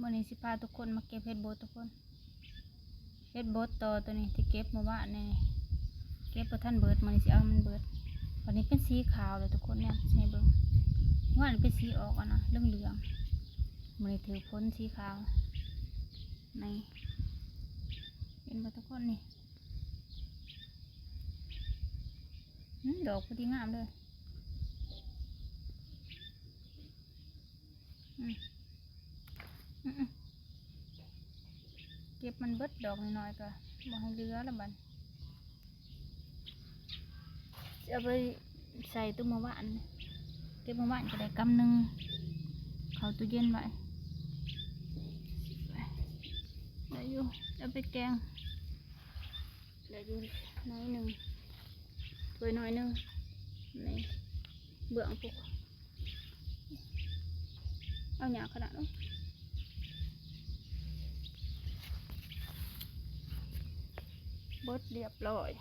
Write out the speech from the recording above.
ມື້ນີ້ຊິພາທຸກຄົນມາເກັບເຫັດບົດທຸກຄົນ ເຫັດບົດຕໍ່ໂຕນີ້ທີ່ເກັບມື້ວານນີ້ ເກັບບໍ່ທັນເບິດ ມື້ນີ້ຊິເອົາໃຫ້ມັນເບິດ. ບັດນີ້ເປັນສີຂາວແລ້ວທຸກຄົນ ແນມຊິໃຫ້ເບິ່ງ ວານເປັນສີອອກອັນນະເຫຼືອງໆ ມື້ນີ້ຖືກຝົນສີຂາວ ນີ້ ເຫັນບໍ່ທຸກຄົນນີ້ ອືມ ດອກພໍດີງາມເລີຍ ອືມ ອືມ ເກັບມັນເບິດ ດອກນ້ອຍໆ ກໍບໍ່ໃຫ້ເຫຼືອລະບັດ ຊິເອົາໄປໃສ່ຕູ້ມື້ວານ ເກັບມື້ວານກໍໄດ້ກຳໜຶ່ງ ເຂົ້າຕູ້ເຢັນໄວ້ ໄດ້ຢູ່ ເອົາໄປແກງ ໄດ້ຢູ່ໜ້ອຍໜຶ່ງ ຖ້ວຍໜ້ອຍໜຶ່ງ ນີ້ ເບື້ອງພຸ້ນ ເອົາຫຍ້າຂະໜາດ ໂອ້ຍ ເບິດລຽບຮ້ອຍ